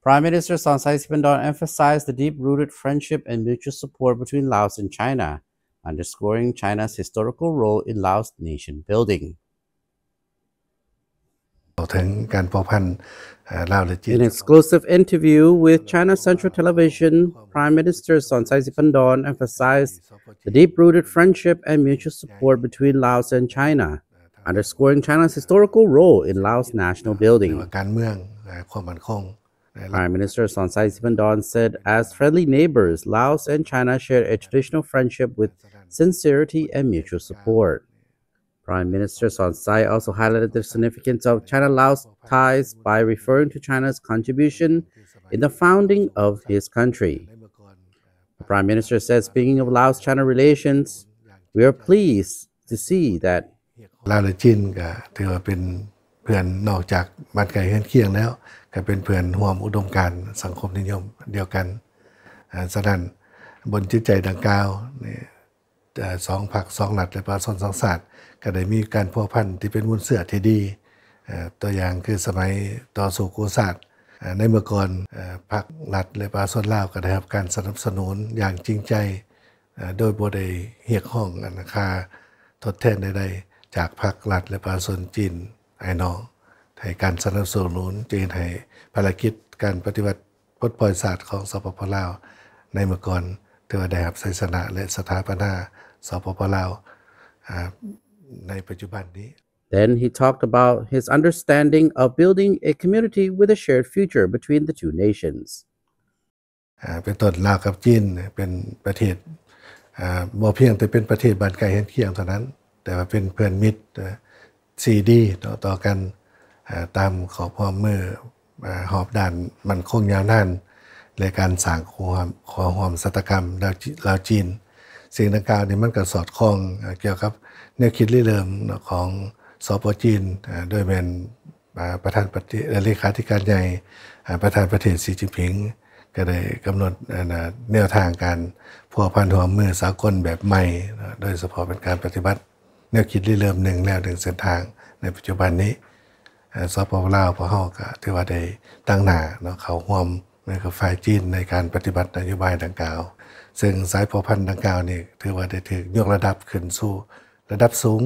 Prime Minister Sonexay Siphandone emphasized the deep-rooted friendship and mutual support between Laos and China, underscoring China's historical role in Laos nation building. ເວົ້າເຖິງການພົວພັນ ເອີ ລາວ ແລະ ຈີນ. In an exclusive interview with China Central Television, Prime Minister Sonexay Siphandone emphasized the deep-rooted friendship and mutual support between Laos and China, underscoring China's historical role in Laos national building. ການເມືອງ ເອີ ຄວາມໝັ້ນຄົງ. Prime Minister Sonexay Siphandone said, as friendly neighbors, Laos and China share a traditional friendship with sincerity and mutual support. Prime Minister Sonexay also highlighted the significance of China-Laos ties by referring to China's contribution in the founding of his country. The Prime Minister said, speaking of Laos-China relations, we are pleased to see that ລາວ ແລະ ຈີນ ກໍຖືວ່າເປັນເພື່ອນນອກຈາກບ້ານໃກ້ເຮືອນຄຽງແລ້ວ ກໍເປັນເພື່ອນຮ່ວມອຸດົມການສັງຄົມນິຍົມດຽວກັນ. ເອີ ສະນັ້ນ ບົນຈິດໃຈດັ່ງກ່າວນີ້ ເອີ ສອງພັກ ສອງລັດ ແລະ ປະຊາຊົນສອງຊາດ ກໍໄດ້ມີການພົວພັນທີ່ເປັນມູນເຊື້ອທີ່ດີ. ເອີ ຕົວຢ່າງຄືສະໄໝຕໍ່ສູ້ກູ້ຊາດ ເອີ ໃນເມື່ອກ່ອນ ເອີ ພັກລັດ ແລະ ປະຊາຊົນລາວ ກໍໄດ້ຮັບການສະໜັບສະໜູນຢ່າງຈິງໃຈ ເອີ ໂດຍບໍ່ໄດ້ຮຽກຮ້ອງ ອັນ ຄ່າທົດແທນໃດໆ ຈາກພັກລັດ ແລະ ປະຊາຊົນຈີນອ້າຍນ້ອງ ໃຫ້ການສະໜັບສະໜູນ ຈຶ່ງເຮັດໃຫ້ພາລະກິດການປະຕິວັດ ປົດປ່ອຍຊາດຂອງ ສປປ ລາວ ໃນເມື່ອກ່ອນ ຖືວ່າໄດ້ຮັບໄຊຊະນະ ແລະ ສະຖາປະນາ ສປປ ລາວ ອາ ໃນປັດຈຸບັນນີ້. Then he talked about his understanding of building a community with a shared future between the two nations. ອາ ເປັນຕົ້ນ ລາວກັບຈີນເປັນປະເທດ ອາ ບໍ່ພຽງແຕ່ເປັນປະເທດບ້ານໃກ້ເຮືອນຄຽງເທົ່ານັ້ນ ແຕ່ວ່າເປັນເພື່ອນມິດ ອາ ທີ່ດີຕໍ່ກັນ ເອີ ຕາມຂອບຮ່ວມມື ເອີ ຮອບດ້ານໝັ້ນຄົງຍາວນານ ແລະ ການສ້າງຄູ່ຮ່ວມ ເຂົ້າຮ່ວມຊະຕາກຳລາວຈີນ. ສິ່ງດັ່ງກ່າວນີ້ມັນກໍສອດຄ່ອງ ເອີ ກ່ຽວກັບແນວຄິດລິເລີ່ມເນາະ ຂອງ ສປ ຈີນ ເອີ ໂດຍແມ່ນ ອາ ປະທານປະເທດ ເອີ ເລຂາທິການໃຫຍ່ ອາ ປະທານປະເທດ ສີ ຈິ້ນຜິງ ກໍໄດ້ກຳນົດ ອັນ ແນວທາງການພົວພັນຮ່ວມມືສາກົນແບບໃໝ່ເນາະ ໂດຍສະເພາະເປັນການປະຕິບັດ ແນວຄິດລິເລີ່ມໜຶ່ງແລວໜຶ່ງເສັ້ນທາງໃນປັດຈຸບັນນີ້. ເອີ ສປປ ລາວ ພວກເຮົາກໍຖືວ່າໄດ້ຕັ້ງໜ້າເນາະ ເຂົ້າຮ່ວມມືກັບຝ່າຍຈີນໃນການປະຕິບັດນະໂຍບາຍດັ່ງກ່າວ ເຊິ່ງສາຍພົວພັນດັ່ງກ່າວນີ້ ຖືວ່າໄດ້ຖືກຍົກລະດັບຂຶ້ນສູ່ລະດັບສູງ